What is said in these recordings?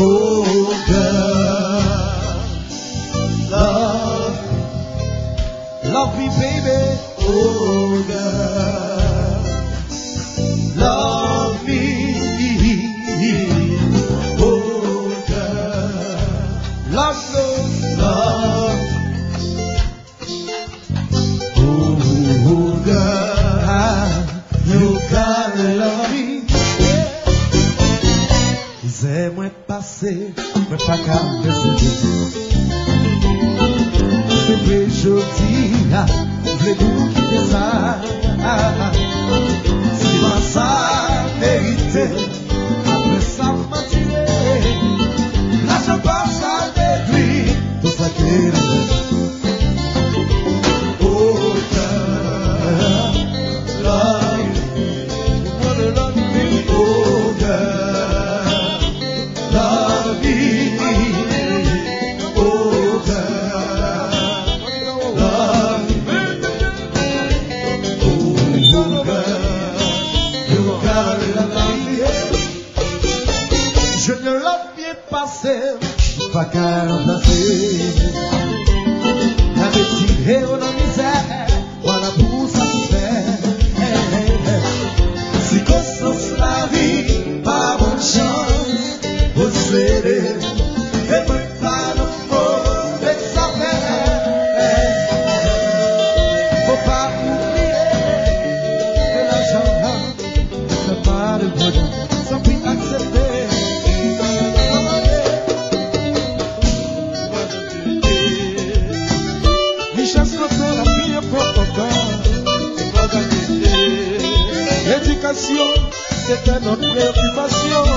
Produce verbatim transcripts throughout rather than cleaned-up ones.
Oh God, love, love me, baby. Oh God, love me. Oh God, love, love, love. Oh God, you gotta love me. Mizè mwen pase, mwen pa ka rezide. Se vre jodi a, m vle nou kite sa. Si pa sa merite, apre sa m tire. Lajan pa sa detwi, tout sa ki nan Oh God, love me. Oh God, love me. Oh God, love me. Oh God, you gotta love me. Junior love byen pase, pa ka ranplase. Gade ti yo nan mizè, vwala pou satisfè. Sikonstans lavi pa ban chans, posede, e mwen pa nan move zafè. Fò pa oubliye ke lajan an Sa pa de pwoblèm, sa pi aksepte. Richès lokal la pi enpòtan. Edikasyon, se te nòt preyokipasyon.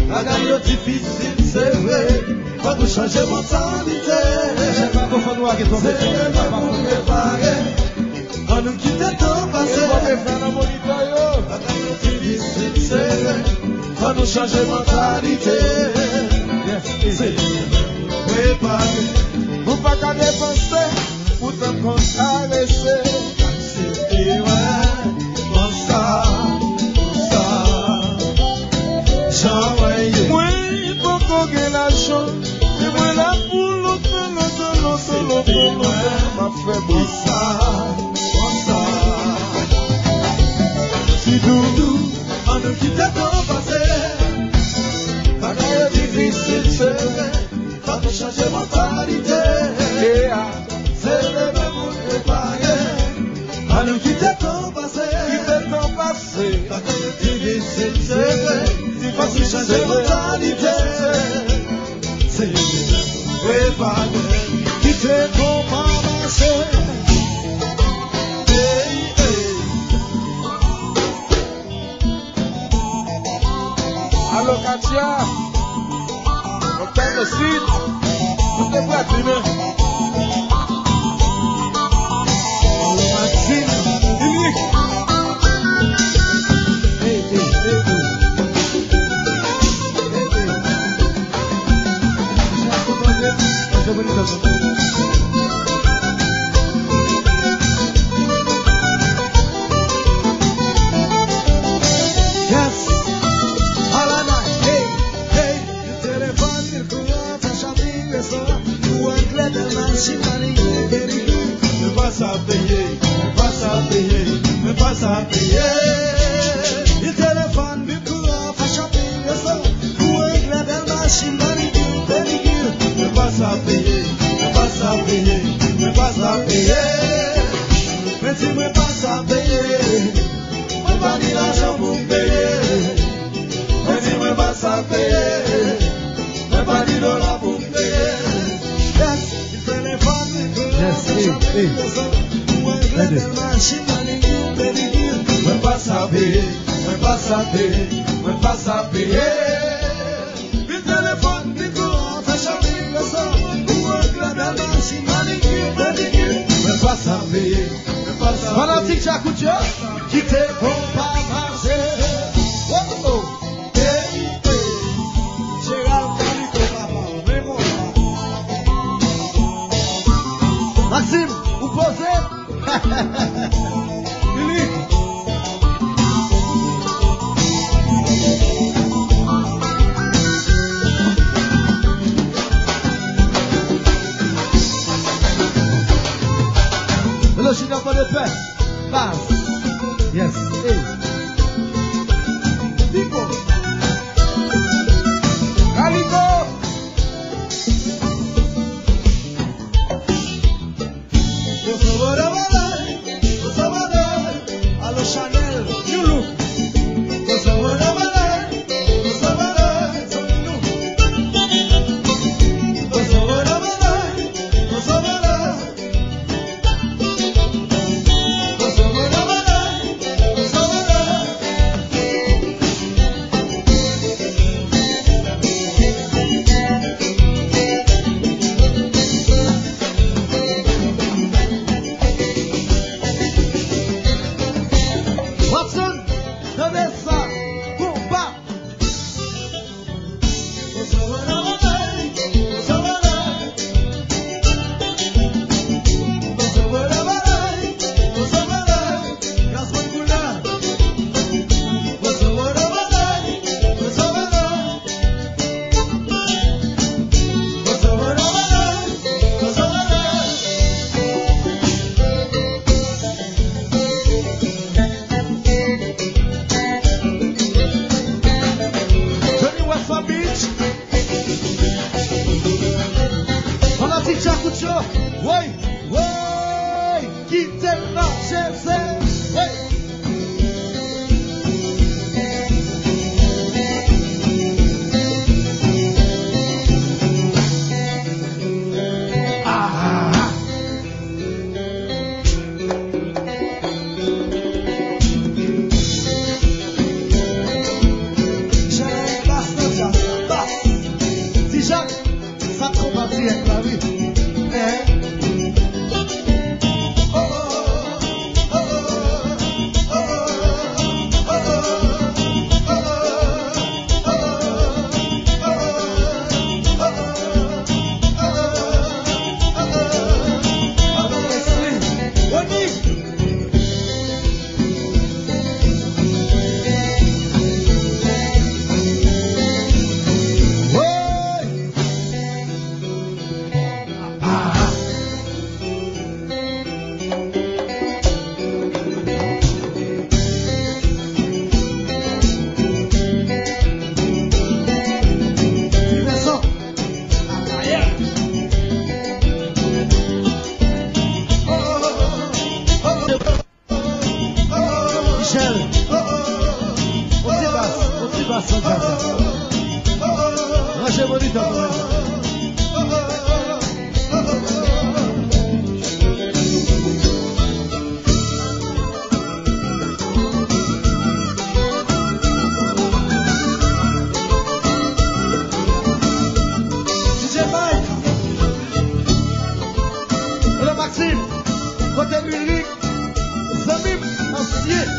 Bagay yo difisil, se vre. Fò nou chanje mantalite. Se lè pou repare. Ann nou kite tan pase. Bagay yo difisil, se vre. Fò nou chanje mantalite. Se lè pou repare. Nou pa ka depanse pou tan konn karese. Aksepte, wè, konsa, konsa. Jan mwen ye. Mwen poko gen lajan. Men mwen la pou lontan, lontan, lontan, lontan, lontan, m ap fè bri. Konsa, konsa. Ti doudou, ann nou kite tan pase. Bagay yo difisil, se vre. Fò nou chanje mantalite. Yeah. Se lè pou repare. Ann nou kite tan pase. Kite tan pase. Bagay yo difisil, se vre. Fò nou chanje mantalite. Se repare. Kite tan pase. Hey, hey. Alo, Katia. Long time no see. Mwen te prati, men. Alo, Maxime. Lili. Hey, hey, hey, hey. Hey, hey. Yes. All night. Hey, hey. Telefòn, mil kouran, fè chapire son. Pou regle bèl machin, manikir, pedikir. Men pa sa peye, men pa sa peye, men pa sa peye. Li telefòn, mil kouran, fè chapire son. Pou regle bèl machin, manikir, pedikir. Men pa sa peye, men pa sa peye, men pa sa peye. Men di mwen pa sa peye. Mwen pa ni lajan pou m peye. Mwen di mwen pa sa peye. Mwen pa ni dola pou m peye. Yes, li telefòn, mil kouran, fè chapire son. Pou regle bèl machin, manikir, pedikir. Mwen pa sa peye, mwen pa sa peye, mwen pa sa peye. Li telefòn, mil kouran, Fanatik Djakout yo, kite konpa mache. Oh, oh. Maxime, ou poze? Lili. Hello, Junior Pòdepè. Baz. Yes. Hey. Pipo. Kaliko. Alo Chanel, New Look. Watson, tande sa, konpa. Johnny West Palm Beach. Fanatik Djakout yo. Woy, woy. Kite l mache, se. Woy. Ah. Ti Jak, sa konpa dirèk la, wi. Eh. Michel, on ti bas, on ti bas san djaz la. Ranje monitè pou mwen. D J Mike. Hello, Maxime. Kote Ulrich? Zanmi m, ansyen.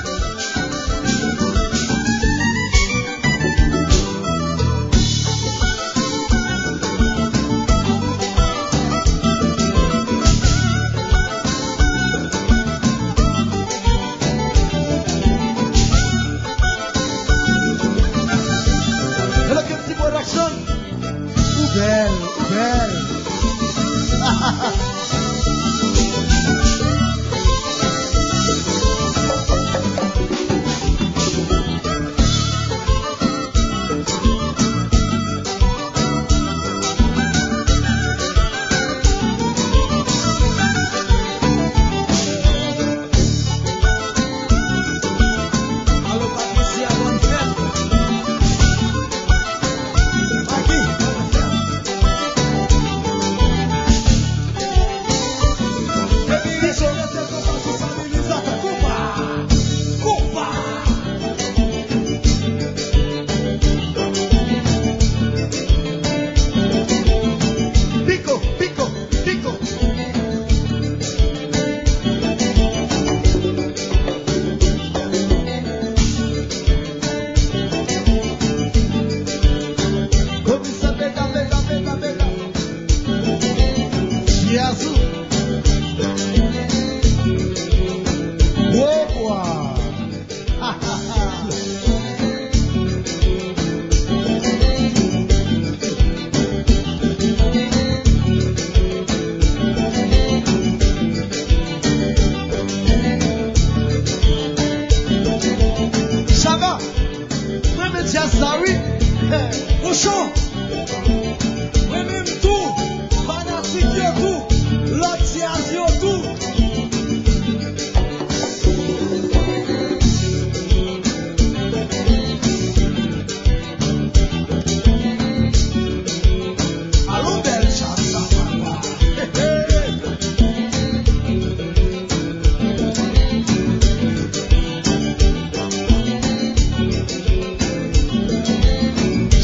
Djaz sa wi. Hey, Pouchon. Mwen menm tou. Fanatik yo tou. Lòt djaz yo tou. Alon bèl djaz sa papa. Hey, hey.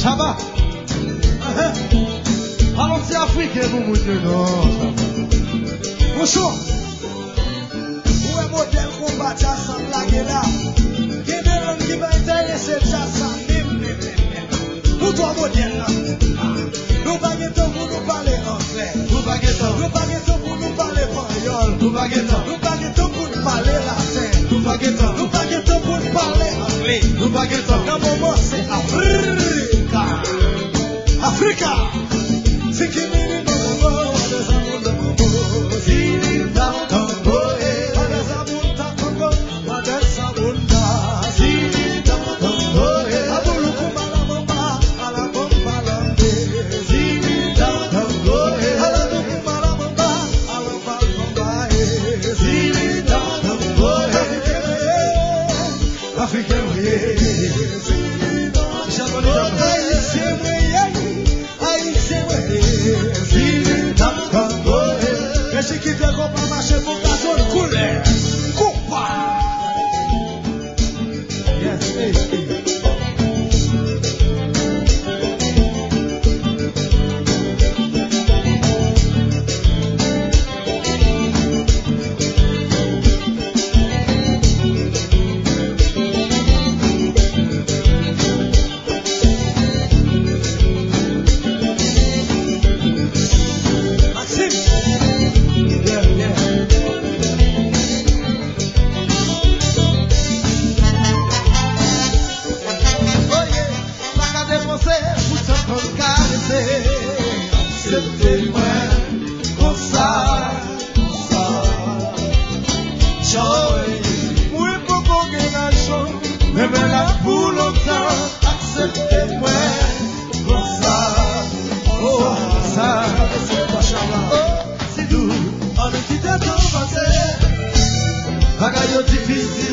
Shabba. Ahan. Alon ti afriken pou moun yo non. Pouchon. Ou wè modèl konpa djaz sa m lage la. Gen de lang ki pa enterese djaz sa menm, menm, menm, menm. Nou twa modèl la. Nou pa gen tan pou nou pale anglè. Nou pa gen tan. Nou pa gen tan pou nou pale panyòl. Nou pa gen tan. Nou pa gen tan pou n pale laten. Nou pa gen tan. Nou pa gen tan pou n pale angle. Nou pa gen tan. Nan moman se Afrika. Afrika. Sikimini mambo, adesa munda mambo. Zili dam dambo, eh. Adesa munda mambo, adesa munda. Zili dam dambo, eh. Abuluku malamamba, alabamba lambe. Zili dam dambo, eh. Aladuku malamamba, alabamba lambe. Zili dam dambo, eh. Afriken mwen ye. Ayisyen mwen ye. Ayisyen mwen ye. Fini nan tango, eh. Resi ki fè konpa mache pou ka jwenn koulè. Konpa. Yes, hey, hey. Maxime. Yeah, yeah. Oh, yeah. Pa ka depanse, poutan konn karese. Aksepte mwen konsa, konsa. Choy. Mwen poko gen lajan, men mwen la pou lontan. Aksepte mwen konsa, konsa. Oh, si nou ann kite tan pase, bagay yo difisil.